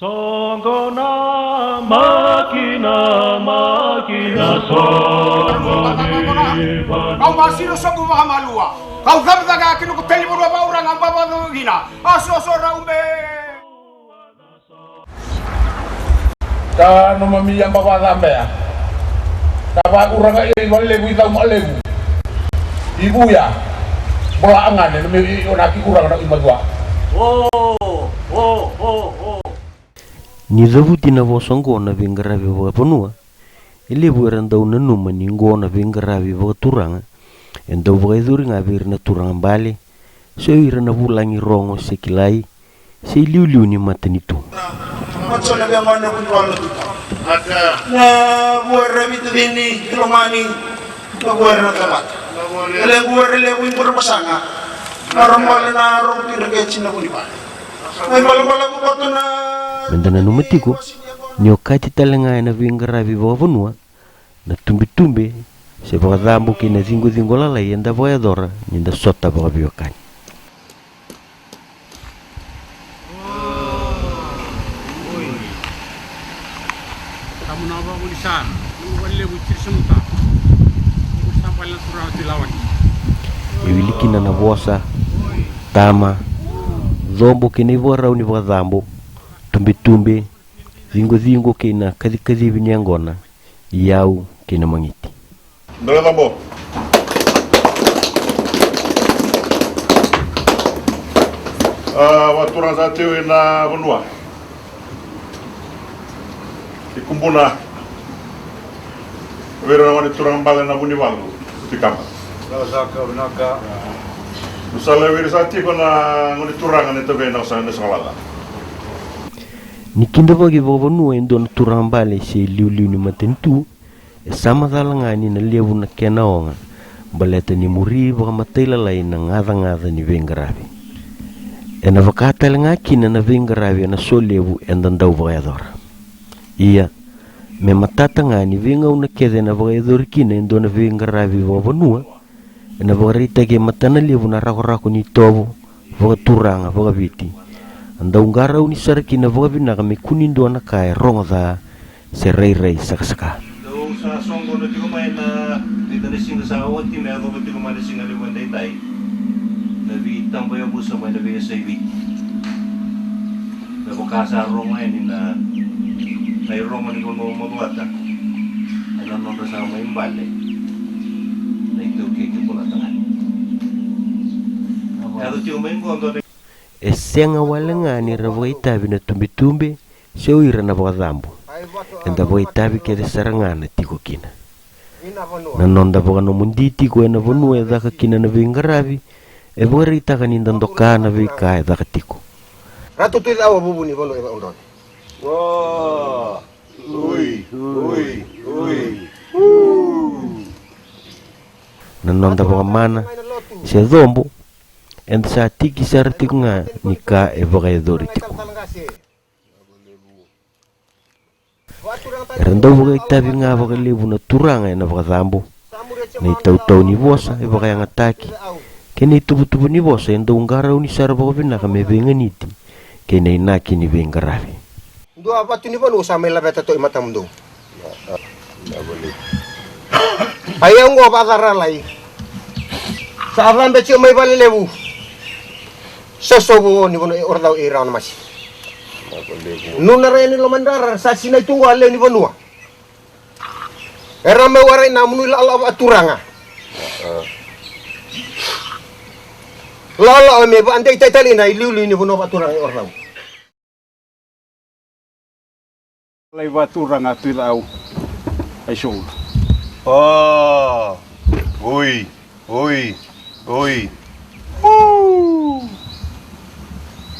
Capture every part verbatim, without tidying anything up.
Soqo na makina, makina soqo ni vanua. Kau masino sobu vakamalua. Kau cavicaka kina ko teli vanua vauraga bavacogina. A soso rau me. Ta nomami yaba vacabea. Ta vauraga i valevu i cau malevu. I vuya. Bola agane na me i ona ki uraga na i macua. O, o, o, o. Ni cavuti na vosa oqo na veiqaravi vakavanua, e levu era dau nanuma ni oqo na veiqaravi vakaturaga e dau vakayacori ga vei ira na turaga bale, se o ira na vulagi rogo se kilai, se iliuliu ni matanitu. Na vua era veitacini, kilomani, na vua era na tamata. E lequ era levu i bura masaga, na romale na rogo tira keci na vunivale. Meda nanuma tiko ni okati tale ga ena veiqaravi vakavanua na tubetube se vakacabo kei na ciqociqo lalai eda vakayacora ni da sota vakaveiwekani. E wili kina na vosa, tama, cobo kei na ivakarau ni vakacabo, tubetube, ciqociqo kei na kacikacivi ni yaqona, iyau kei na magiti. Dole cabo. A, vakaturaga sa tiko ena vanua. I Kubuna. Vei ira na gone turaga bale na Vunivalu, Utikaba. Vinaka saka, vinaka. Nusala vei ira sa tiko na gone turaga na Tavei na Sa-, na Sagalaca. Ni kidavaki vakavanua e dua na turaga bale se iliuliu ni matanitu, e sa macala ga ni na levu na kena oga, baleta ni muri vakamatailalai na gacagaca ni veiqaravi. Ena vaka tale ga kina na veiqaravi ena so levu eda dau vakayacora. Ia, me matata ga ni veigauna kece ena vakayacori kina e dua na veiqaravi vakavanua, ena vakaraitaki e matana levu na rakorako ni itovo, vakaturaga, vakaviti. A dau qarauni sara kina vakavinaka me kua ni dua na ka e rogo ca, se rairai sakasaka. Dou sa soqona tiko mai na vica na siga sa oti me yacova tiko mai na siga levu edaidai. Na veitabayavusa mai na veiyasai Viti. Me vaka sa rogo yani na, na irogo ni vanua o Macuata. Ena nodra sa mai bale. Na iTaukei kei Bolatagane. Yaco tiko mai qo dua na. E sega wale ga ni ra vakaitavi na tubetube, se o ira na vakacabo. Eda vakaitavi kece sara ga na tiko kina. Na noda vakanomodi tiko ena vanua e caka kina na veiqaravi, e vakaraitaka ni da doka na veika e caka tiko. Ratu Tui Cau a vuvu ni vanua e Vaudrove. Oi, oi, oi. Na noda vakamana, se cobo, eda sa tiki sara tiko ga ni ka e vakayacori tiko. Era dau vakaitavi ga vakalevu na turaga ena vakacabo. Na itautau ni vosa e vakayagataki, kei na ituvatuva ni vosa e dau qarauni sara vakavinaka me veiganiti kei na inaki ni veiqaravi. Dua vatu ni vanua sa mai laveta toka i matamudou. A ia oqo vacaralai. Sa cabe tiko mai valelevu. Sa sovu ni vanua e Orocau e Rawa na Masi. Nuna rai ni loma ni rara sa sinai tu qo a lewe ni vanua. Era mai warai na munu i laolao vakaturaga. Laolao me vadeitaki tale na iliuliu ni vanua vakaturaga e Orocau. Lai vakaturaga Tui Cau. Ai soula. O, oi, oi, oi.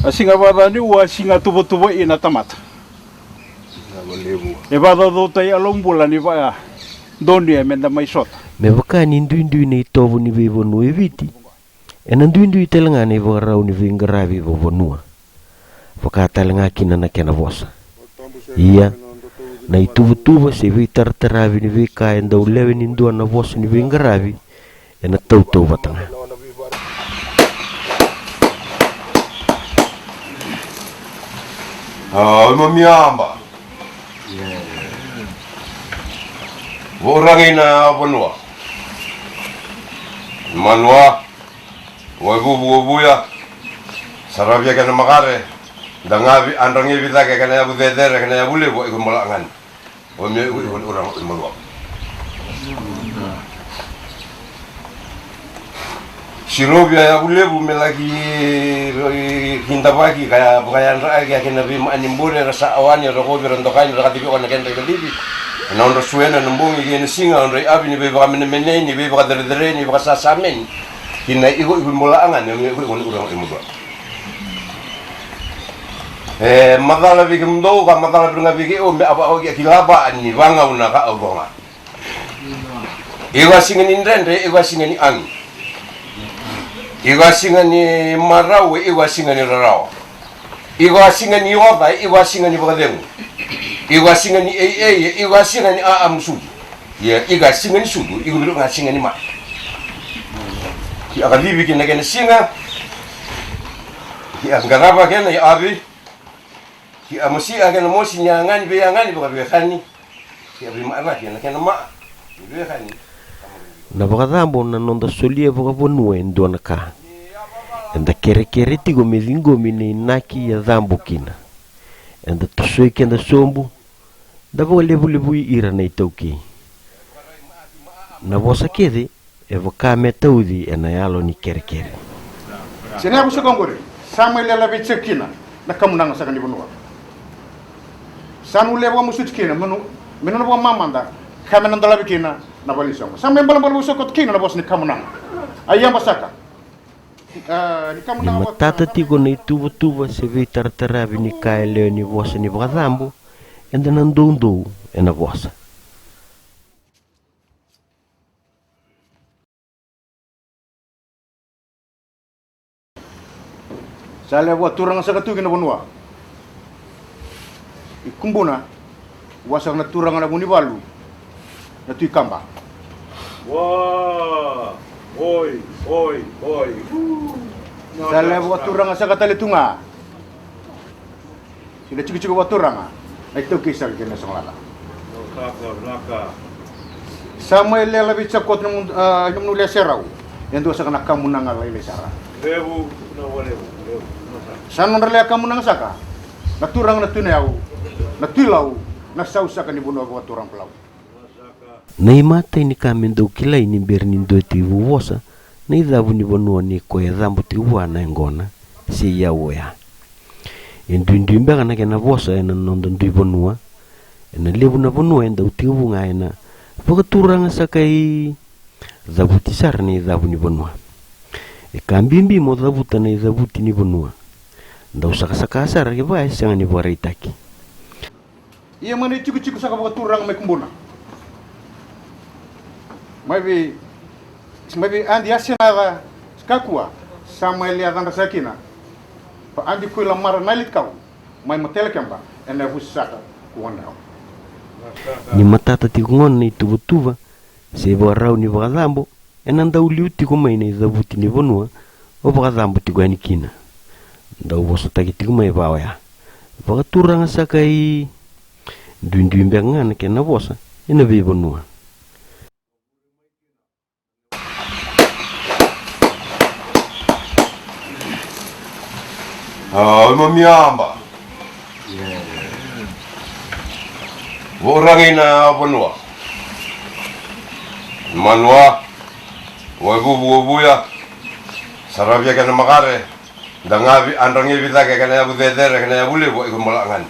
A siga vakacava niu a siga tuvatuva ina tamata. E vakacaucautai a lou bula ni vakadonuya meda mai sota. Me vaka ni duidui na itovo ni veivanua e Viti. Ena duidui tale ga na ivakarau ni veiqaravi vakavanua. Vaka tale ga kina na kena vosa. Ia, na ituvatuva se veitarataravi ni veika e dau lewe ni dua na vosa ni veiqaravi, ena tautauvata ga. A, o mami aba. Vou ragi na vanua. Manua. Vou vuvu vuya. Saravia kena makare. Dagavi, adragivi cake kena yavu cecere, kena yavu levu, iko bola gani. O me iko iko iko iko iko. Sirovi a yavu levu me laki kidavaki ka ya vakayadraaki a kena veimani bure, ra sa awani, ra kovi, ra dokani, ra kacivi ona kedra i kacivi. Na odra suena na bogi kei na siga, odra i avi ni veivakamenemenei, ni veivakacerecerei, ni vakasasameni. Kina iko iko bola agani, o me iko iko iko iko iko. E macala vei kemudou ka macala vei ga vei kei'ou me a vaʻaoki a kila vaʻa ni vagauna ka au voga. Iko a siga ni dredre, iko a siga ni agi. Iko a siga ni marau, iko a siga ni rarawa. Iko a siga ni oca, iko a siga ni vakacegu. Iko a siga ni eiei, iko a siga ni aʻamu sucu. Ia iko a siga ni sucu, iko vei ga a siga ni mate. Ki a kacivi kina kena siga. Ki a qarava kena i avi. Ki a masiʻa kena mosi ni yagani veiyagani vakaveiwekani. Ki a veimaʻaraki ena kena maʻa ni veiwekani. Na vakacabo na noda solia vakavanua e dua na ka. Eda kerekere tiko me ciqomi na inaki e cabo kina. Eda tosoi keda sobu, da vakalevulevui ira na itaukei. Na vosa kece e vaka me tauci ena yalo ni kerekere. Se na yavu saka oqori sa mai lelavi saka kina na kamunaga saka ni vanua. Sa nu levu a musuti kina me nu me nona vakamamada ka me na dolavi kina na valenisoqo. Sa mai balabala vusokota kina na vosa ni kamunaga. A yaba saka. A, ni kamunaga. Ni matata tiko na ituvatuva se veitarataravi ni ka e lewe ni vosa ni vakacabo, eda na doudou ena vosa. Sa levu a turaga saka tu ki na vanua. I Kubuna, vua saka na turaga na Vunivalu, na Tui Kaba. Wa, oi, oi, oi. Sa levu a turaga saka tale tu ga. Kei na tikotiko vakaturaga na itaukei saka kei na sogalala. Sa mai lelavi saka koto na nomunu leserau. E dua saka na kamunaga lailai sara. Sa nodra lewe kamunaga saka na turaga na Tui Nayau, na Tui Lau, na sau saka ni vanua vakaturaga Palau. Na imatai ni ka me dau kilai ni bera ni dua e tekivu vosa na icavu ni vanua nei koya e cabo tiko vua na yaqona se iyau oya. E duidui beka na kena vosa ena noda dui vanua. Ena levu na vanua e dau tekivu ga ena vakaturaga saka i cavuti sara na icavu ni vanua. E ka bibi mo cavuta na icavuti ni vanua. Dau sakasaka sara kevaka e sega ni vakaraitaki. Ia mai na itikotiko saka vakaturaga mai Kubuna. Mai vei, mai vei Adi Asenaca Kakua, sa mai le yacadra saka kina. Pa Adi Kuilamara na Litkau, mai Matalekeba, ena yavusa saka ko Wadrau. Ni matata tiko gona na ituvatuva se ivakarau ni vakacabo, ena dau liu tiko mai na icavuti ni vanua o vakacabo tiko yani kina. Dau vosataki tiko mai vaka oya. Vakaturaga saka i. Duidui beka ga na kena vosa ena veivanua. A, o mami aba. Vou ragi na vanua. Manua. Vou vuvu vuya. Saravia kena makare. Dagavi, adragivi cake kena yavu cecere kena yavu levu, iko bola gani.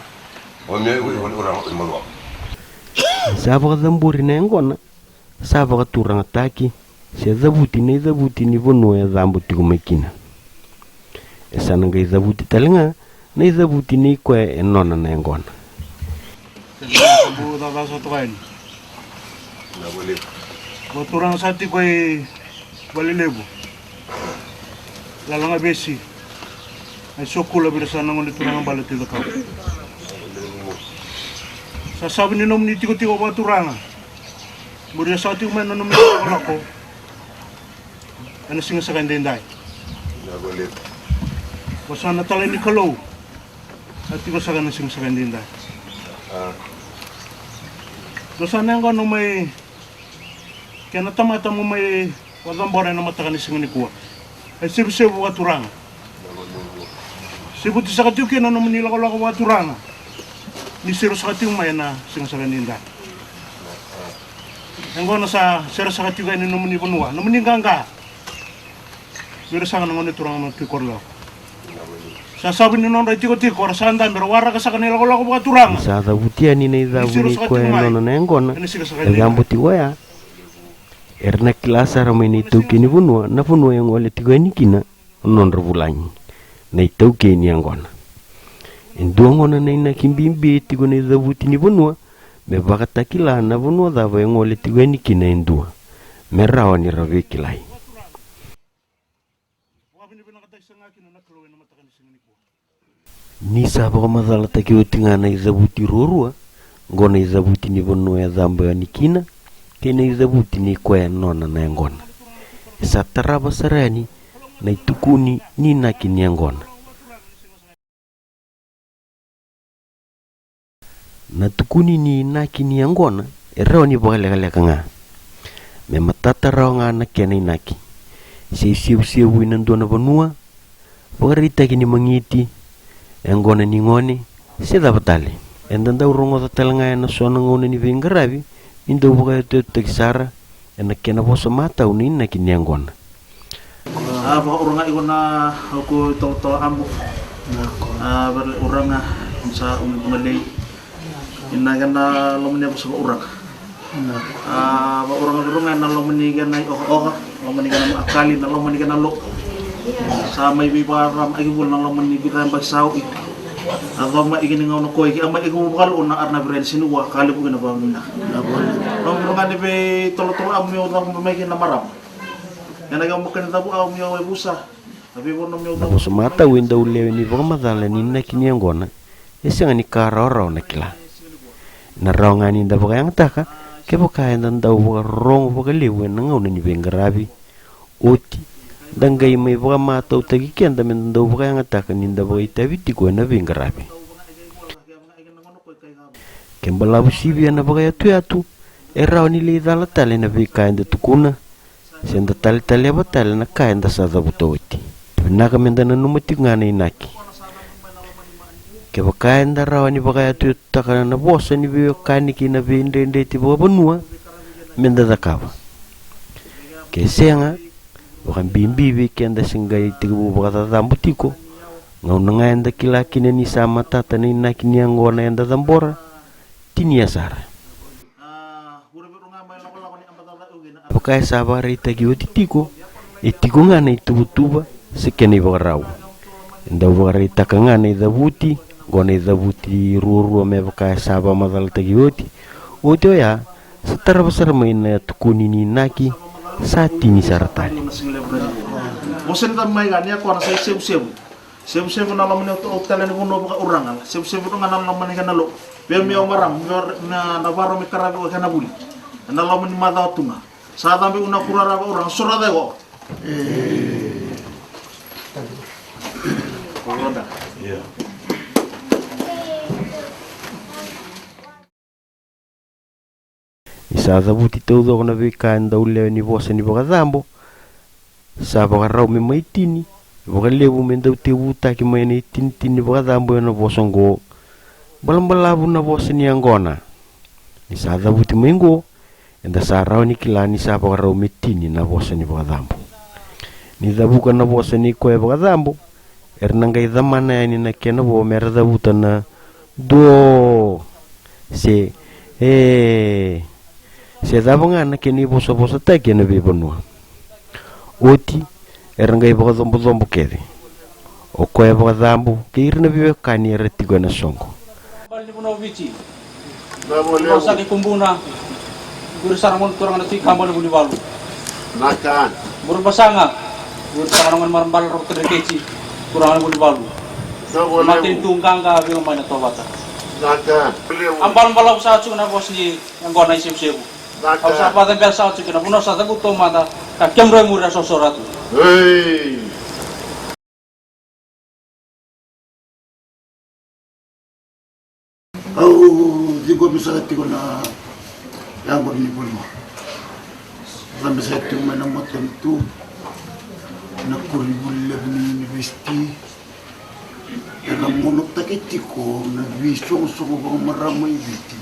O me iko iko iko iko iko. Sa vakacaburi na yaqona. Sa vakaturagataki se cavuti na icavuti ni vanua e cabo tiko mai kina. E sa na qai cavuti tale ga na icavuti nei koya e nona na yaqona. Vakaturaga sa tiko e Valelevu. Lalaga vesi. Ai sokula vira sa na gone turaga bale tu i cakau. Sa savi ni nomuni tikotiko vakaturaga. Muria sa tiko mai na nomuni lakolako. Ena siga saka edaidai. Vosa na talai ni Kalou. Tiko saka na siga saka edaidai. Dou sa na yaqona mai kei na tamata mo mai vakacabora ena mataka ni siga nikua. E sevusevu vakaturaga. Sevuti saka tiko kina na nomuni lakolako vakaturaga. Ni siro saka tiko mai ena siga saka edaidai. Yaqona sa siro saka tiko yani nomuni vanua, nomuni qaqa. Vei ira saka na gone turaga na Tui Korolewa. Sa savu ni nodra itikotiko, ra sa dabe, ra waraka saka na ilakolako vakaturaga. Ni sa cavuti yani na icavu ni koya e nona na yaqona, e cabo tiko oya. Era na kila sara mai na itaukei ni vanua na vanua e gole tiko yani kina o nodra vulagi, na itaukei ni yaqona. E dua gona na inaki bibi e tiko na icavuti ni vanua, me vakatakila na vanua cava e gole tiko yani kina e dua, me rawa ni ra veikilai. Ni sa vakamacalataki oti ga na icavuti ruarua, oqo na icavuti ni vanua e cabo yani kina kei na icavuti ni koya e nona na yaqona, e sa tarava sara yani na itukuni ni inaki ni yaqona. Na tukuni ni inaki ni yaqona e rawa ni vakalekaleka ga, me matata rawa ga na kena inaki, se isevusevu ina dua na vanua, vakaraitaki ni magiti, yaqona ni gone, se cava tale. Eda dau rogoca tale ga ena so na gauna ni veiqaravi ni dau vakayatuyatutaki sara ena kena vosa matau na inaki ni yaqona. A vakauraga iko na uku i Tolotolo Abu. A vale uraga sa umi bugalei. Ina kena lomani a vosa vakauraga. A vakauraga viruga ena lomani kena i okaoka, lomani kena akali, na lomani kena lo. Sa mai veivakarama aki vula na lomani vica e baki sa ui. A coma iki ni gauna koi ki a mai iki vula vakalu na arana vireni sini ua ka levu kina vakavinaka. Lomani viruga ni vei Tolotolo Abu mi au cavu mai kina marama. Ena kena maka ni cavu au mi au e vusa. Na vosa matau e dau lewe ni vakamacala ni inaki ni yaqona e sega ni ka rawarawa na kila. Na rawa ga ni da vakayagataka kevaka eda dau vakarorogo vakalevu ena gauna ni veiqaravi. Oti da qai mai vakamatautaki keda me da dau vakayagataka ni da vakaitavi tiko ena veiqaravi. Ke balavu sivia na vakayatuyatu, e rawa ni lai cala tale na veika eda tukuna, se da taletaleva tale na ka eda sa cavuta oti. Vinaka me da nanuma tiko ga na inaki. Kevaka eda rawa ni vakayatuyatutaka na vosa ni veiwekani kei na veidredreti vakavanua, me da cakava. Ke sega, vakabibi vei keda se qai tekivu vakacacabo tiko, gauna ga eda kila kina ni sa matata na inaki ni yaqona eda cabora, tinia sara. Vaka e sa vakaraitaki oti tiko, e tiko ga na ituvatuva se kena ivakarau. E dau vakaraitaka ga na icavuti, oqo na icavuti ruarua me vaka e sa vakamacalataki oti. Oti oya, sa tarava sara mai na tukuni ni inaki, sa tini sara tale. Vosa ni cavu mai ga ni a kona sa isevusevu. Sevusevu na loma ni au tale ni vanua vakauraga la. Sevusevu ga na loma ni kena lo. Vei au mi au marama, mi au na varo mi karavi o kena vuli. Na loma ni macawa tu ga. Sa cabe una kurara vakauraga, sora cai ko. Ni sa cavuti taucoko na veika e dau lewe ni vosa ni vakacabo, sa vakarau me mai tini, vakalevu me dau tekivutaki mai na itinitini ni vakacabo ena vosa oqo. Balabalavu na vosa ni yaqona. Ni sa cavuti mai oqo, eda sa rawa ni kila ni sa vakarau me tini na vosa ni vakacabo. Ni cavuka na vosa ni koya vakacabo, era na qai camana yani na kena vo me ra cavuta na do se e se cava ga na kena ivosavosataki ena veivanua. Oti era qai vakacobocobo kece. O koya vakacabo kei ira na veiwekani era tiko ena soqo. Bale ni vanua o Viti. Vosaki Kubuna. Quri sara gona turaga na Tui Kaba na Vunivalu. Naka. Muri Basaga. Quri sara gona mara bale roko tadra keti. Turaga na Vunivalu. Mateni tu qaqa vei mai na tovata. Naka. A balabalavu sa tu na vosa ni yaqona isevusevu. Au sa vacabela sa tu kina vanua sa cavuta mada ka kemudroi muri a sosora tu. Ei. Ciqomi sara tiko na yaqona ni vanua. Cabe sara tiko mai na matanitu, na koronivuli levu ni univesiti. Era monotaki tiko na veisoqosoqo vakamarama i Viti.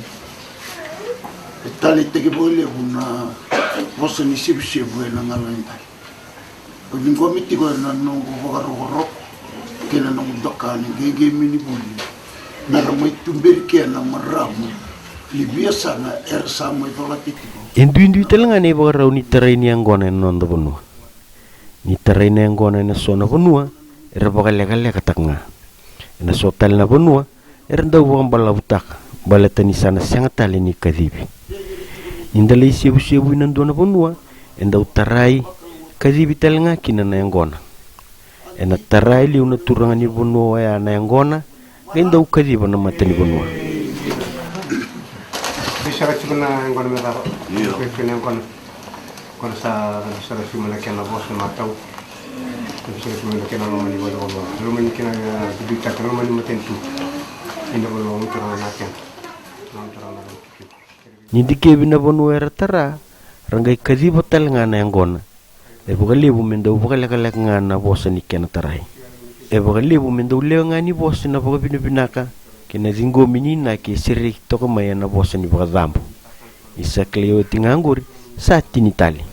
E taleitaki vakalevu na vosa ni sevusevu ena gauna edai. Au ciqomi tiko ena noqu vakarokoroko kei na noqu doka ni qeqeimi ni vuli me ra mai tuberi kina na marama ni veiyasana era sa mai colati tiko. E duidui tale ga na ivakarau ni tarai ni yaqona ena noda vanua. Ni tarai na yaqona ena so na vanua, era vakalekalekataka ga. Ena so tale na vanua, era dau vakabalavutaka baleta ni sa na sega tale ni kacivi. Ni da lai sevusevu ina dua na vanua, e dau tarai, kacivi tale ga kina na yaqona. Ena tarai liu na turaga ni vanua oya na yaqona, qai dau kaciva na matanivanua. Vei saka tiko na yaqona me cava? Io. Vei saka na yaqona. Koya sa, sa sara tiko mai na kena vosa matau. Sa sara tiko mai na kena loma ni vanua. Loma ni kena, e, duitaki, loma ni matanitu. Ina vanua, unu tara na kena. Unu tara na kena. Ni dikevi na vanua era tara, ra qai kaciva tale ga na yaqona. E vakalevu me dau vakalekaleka ga na vosa ni kena tarai. E vakalevu me dau lewe ga ni vosa na vakavinavinaka kei na ciqomi ni inaki e sereki toka mai ena vosa ni vakacabo. Ni sa kilai oti ga oqori, sa tini tale.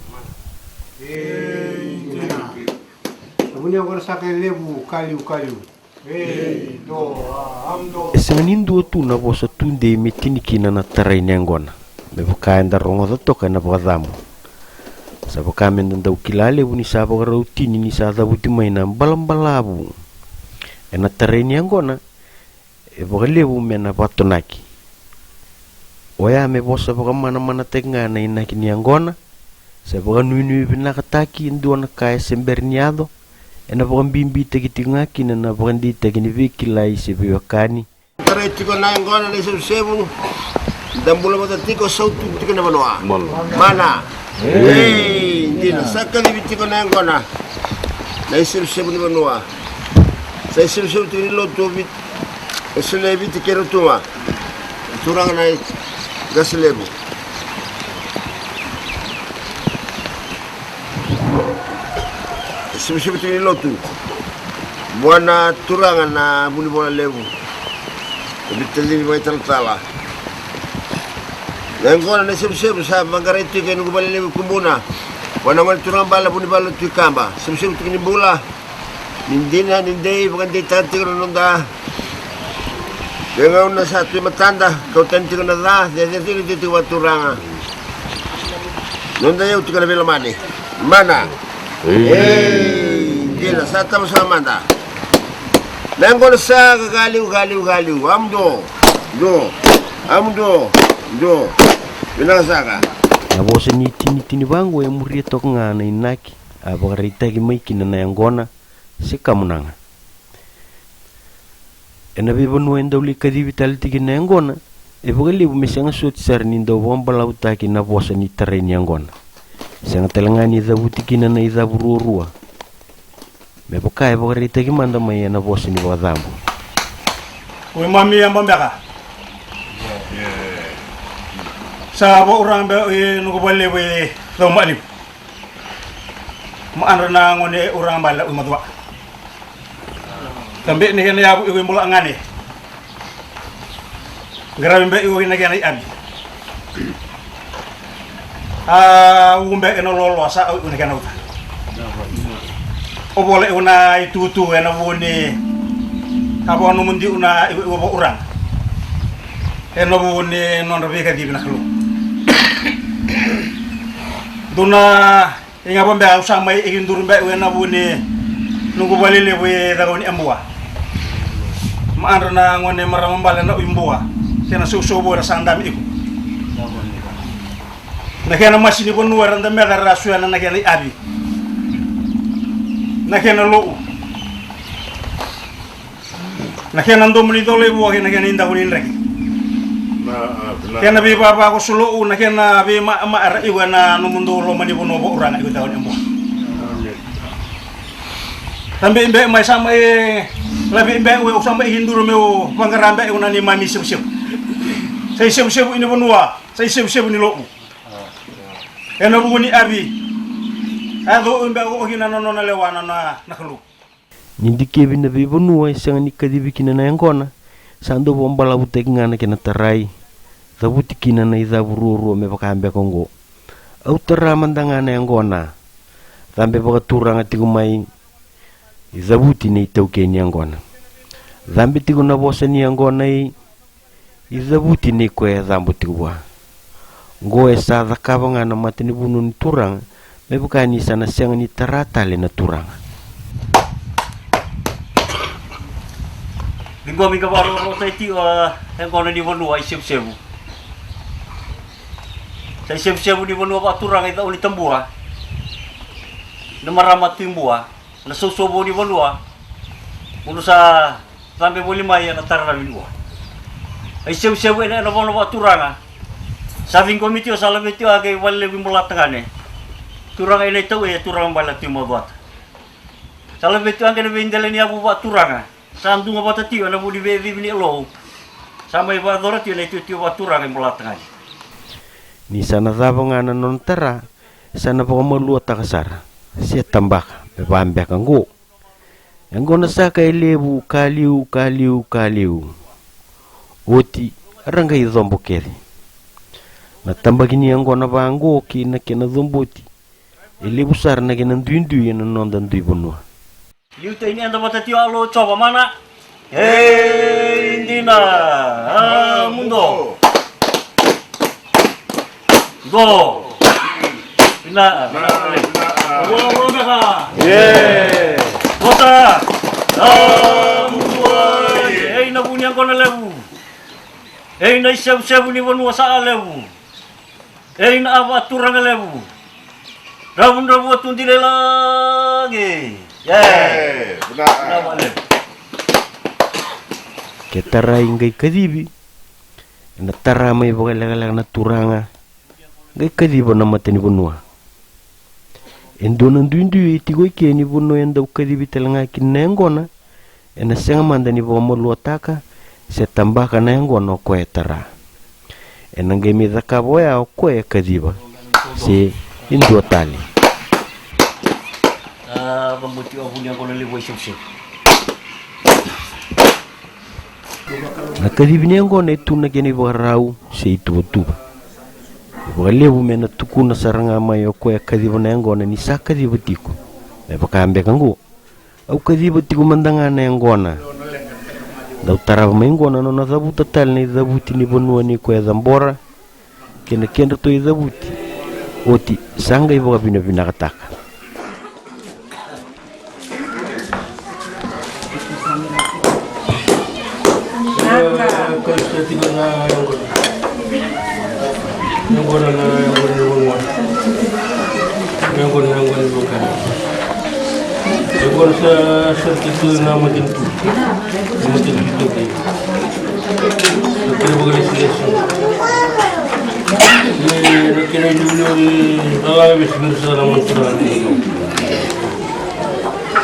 Vuni oqori sa kai levu, kaliu, kaliu. E sega ni dua tu na vosa tudei me tini kina na tarai ni yaqona, me vaka eda rogoca toka ena vakacabo. Sa vaka meda dau kila levu ni sa vakarau tini ni sa cavuti mai na balabalavu. Ena tarai ni yaqona, e vakalevu me na vatonaki. Oya me vosa vakamanamanataki ga na inaki ni yaqona, se vakanuinui vinakataki e dua na ka e se bera ni yaco, ena vakabibitaki tiko ga kina na vakadeitaki ni veikilai se veiwekani. Tarai tiko na yaqona na isevusevu, da bula vata tiko, sautu tiko na vanua. Mana. Ei, dina, sa kacivi tiko na yaqona na isevusevu ni vanua. Sa isevusevu tiko ni lotu o Viti, e sele e Viti kei Rotuma. Turaga na i Qase Levu. Sevusevu tiko ni lotu vua na turaga na Vunivola Levu, na Viti Tacini Vakaitalatala. Na yaqona na isevusevu sa vaqarai tiko e noqu valelevu i Kubuna vua na gone turaga bale Vunivalu Tui Kaba. Sevusevu tiko ni bula, ni dina, ni dei, vakadeitaka tiko na noda veigauna sa tu e matada, kau tani tiko na ca, cecere tiko ni tiko vakaturaga. Noda iyau tiko na veilomani. Mana. Ei, dina, sa tava sara mada. Na yaqona sa ka, ka liu, ka liu, ka liu. Amudo, do. Amudo, do. Vinaka saka. Na vosa ni tinitini vaqo e muria toka ga na inaki a vakaraitaki mai kina na yaqona se kamunaga. Ena veivanua e dau lai kacivi tale tiko na yaqona, e vakalevu me sega soti sara ni dau vakabalavutaki na vosa ni tarai ni yaqona. Sega tale ga ni cavuti kina na icavu ruarua, me vaka e vakaraitaki mada mai ena vosa ni vakacabo. Oi mami, a babeka. Sa vauraga beka i noqu valelevu e Caumalivu. Maadra na gone uraga bale Ui Macua. Tabe na kena yavu iko i bula gane. Qaravi beka iko na kena iavi. A uku beka ena loloa sa au iko na kena uca. O vola iko na itutu ena vuni. A vakanomodi iko na iko iko vakauraga ena vuni nodra veikacivi na Kalou. Dua na iga vabeka au sa mai ikiduru beka ena vuni noqu valelevu e Cakauniabua. Maadra na gone marama bale na Ui Bua kei na sausauvou era sa dami iko. Na kena masi ni vanua era dameca era suya na kena iavi. Na kena lou. Na kena domo ni coloi vua kei na kena idaku ni draki. Kena veivavakoso lou, na kena veimama era iu ena nomudou loma ni vanua vakauraga iu Cakauniabua. Tabe beka mai sa mai lavi beka au sa mai ikiduru meu vaqara beka au na neimami sevusevu. Sa isevusevu ni vanua, sa isevusevu ni lo'u. Ena vuku ni avi. A yacova beka o kina na nona lewa na, na, na Kalou. Ni dikevi na veivanua e sega ni kacivi kina na yaqona, sa dau vakabalavutaki ga na kena tarai, cavuti kina na icavu ruarua me vaka beka oqo. Au tara mada ga na yaqona. Cabe vakaturaga tiko mai, icavuti na itaukei ni yaqona. Cabe tiko na vosa ni yaqona i icavuti nei koya e cabo tiko vua. Oqo e sa cakava ga na matanivanua ni turaga, me vaka ni sa na sega ni tara tale na turaga. Ciqomi ga vakarokoroko tiko, a, yaqona ni vanua isevusevu. Sa isevusevu ni vanua vakaturaga i Cau ni Tabua. Na marama Tui Bua. Na sousou vou ni vanua. Unu sa cabe voli mai ena tara na vanua. A isevusevu ena, ena vanua vakaturaga. Sa ciqomi tiko, sa laveti tiko a qai valelevu i Bolatagane. Turaga ena itau e turaga bale na Tui Macuata. Sa laveti tiko a qai na veidela ni yavu vakaturaga. Sa duga vata tiko ena vuku ni veicivi ni Alou. Sa mai vakayacora tiko na itutu vakaturaga i Bolatagane. Ni sa na cava ga na nona tara, sa na vakamaluataka sara, se tabaka, me vaka beka oqo. Yaqona saka e levu, ka liu, ka liu, ka liu. Oti, ra qai cobo kece. Na tabaki ni yaqona vaqo kei na kena cobo oti, e levu sara na kena duidui ena noda dui vanua. Liutaki ni eda vata tiko, alo Jova mana. Ei, dina. A, mudo. Do. Vina. Vina. Vota. A, mudo. Ei, na vu ni yaqona levu. Ei, na isevusevu ni vanua sa a levu. Ei, na a vakaturaga levu. Dravudravua tu dina i lagi. E. E, vinaka. Vinaka vakalevu. Ke tarai qai kacivi, ena tara mai vakalekaleka na turaga, qai kaciva na matanivanua. E dua na duidui e tiko i ke ni vanua e dau kacivi tale ga kina na yaqona, ena sega mada ni vakamaluataka se tabaka na yaqona o koya e tara. Ena qai mai cakava oya o koya e kaciva, se e dua tale. A, vakabauti au vu ni yaqona levu a isevusevu. Na kacivi ni yaqona e tu na kena ivakarau se ituvatuva. E vakalevu me na tukuna sara ga mai o koya e kaciva na yaqona ni sa kaciva tiko. Me vaka beka oqo. Au kaciva tiko mada ga na yaqona. Dau tarava mai oqo na nona cavuta tale na icavuti ni vanua ni koya e cabora kei na kedratou icavuti. Oti sa qai vakavinavinakataka. Yaqona na yaqona ni vanua. Yaqona, yaqona ni vanua. Yaqona sa, sa tiko na matanitu. Na matanitu tiko. Sa kena vakalesilesi. Ni na kena iliuliu ni lalaga vei Sibiri sa na matanitu.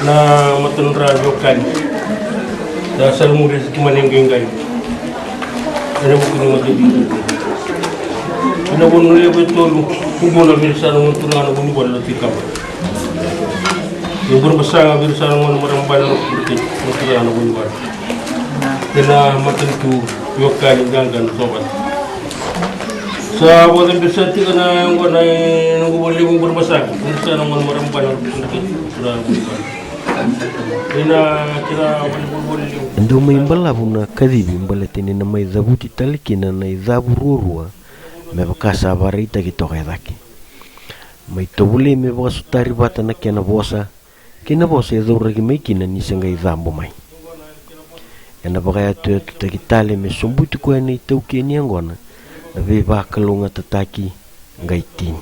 Na matadra veiwekani. Sa sara muri esi ki mani qaiqai. Ena vuku ni mataqali. Ena vanua levu e tolu, kubuna vei ira sa na gone turaga na vunivola na tikava. Ena burebasaga vei ira sa na gone marama bale na roko na turaga na vunivola. Ena matanitu veiwekani qaqa na sovata. Sa vakacabesa tiko na yaqona ena noqu vale levu burebasaga. Vei ira sa na gone marama bale na roko na turaga na vunivola. E dau mai balavu na kacivi baleta ni na mai cavuti tale kina na icavu ruarua me vaka sa vakaraitaki toka e cake. Mai tovolei me vakasotari vata na kena vosa kei na vosa e cauraki mai kina ni se qai cabo mai. Ena vakayatuyatutaki tale me sobuti koya na itaukei ni yaqona na veivakalougatataki qai tini.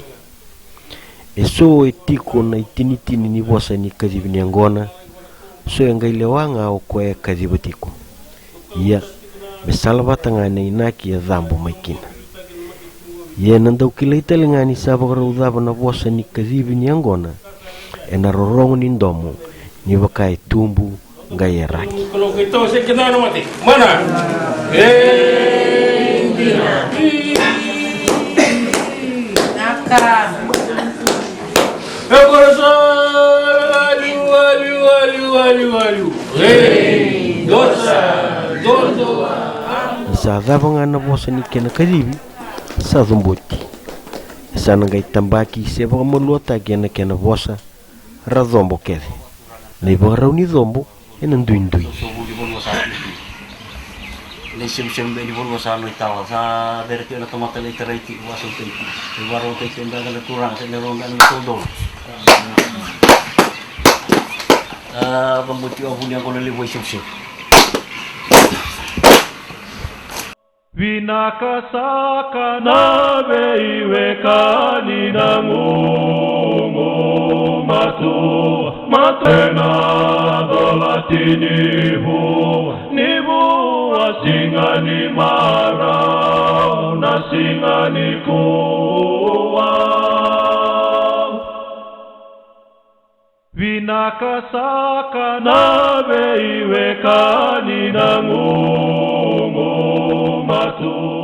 E so e tiko na itinitini ni vosa ni kacivi ni yaqona, so e qai lewa ga o koya e kaciva tiko. Ia, me salavata ga na inaki e cabo mai kina. Ia ena dau kilai tale ga ni sa vakarau cava na vosa ni kacivi ni yaqona ena rorogo ni domo ni vaka e tubu qai yaraki. Kalou keitou se keda na mate. Mana. E, Vinaka. E koro sa, waliu, waliu, waliu, waliu, waliu. Rei dosa, dodo. Sa cava ga na vosa ni kena kacivi, sa cobo oti. Sa na qai tabaki se vakamaluataki ena kena vosa ra cobo kece. Na ivakarau ni cobo ena duidui. Sovu ni vanua sa tutu. Na isevusevu ni vanua sa noitava, sa cere tiko na tamata lai tarai tiko, vasautaki tiko. Sa ivakarau tiko beka na turaga, sa na rau beka na todolo. A, cabuti au vuni a qolo levu a isevusevu. Vinaka saka na veiwekani na gugu matua, matua ena colati ni vua, ni vua siga ni marau na siga ni kua. Vinaka saka na veiwekani na gugu matua.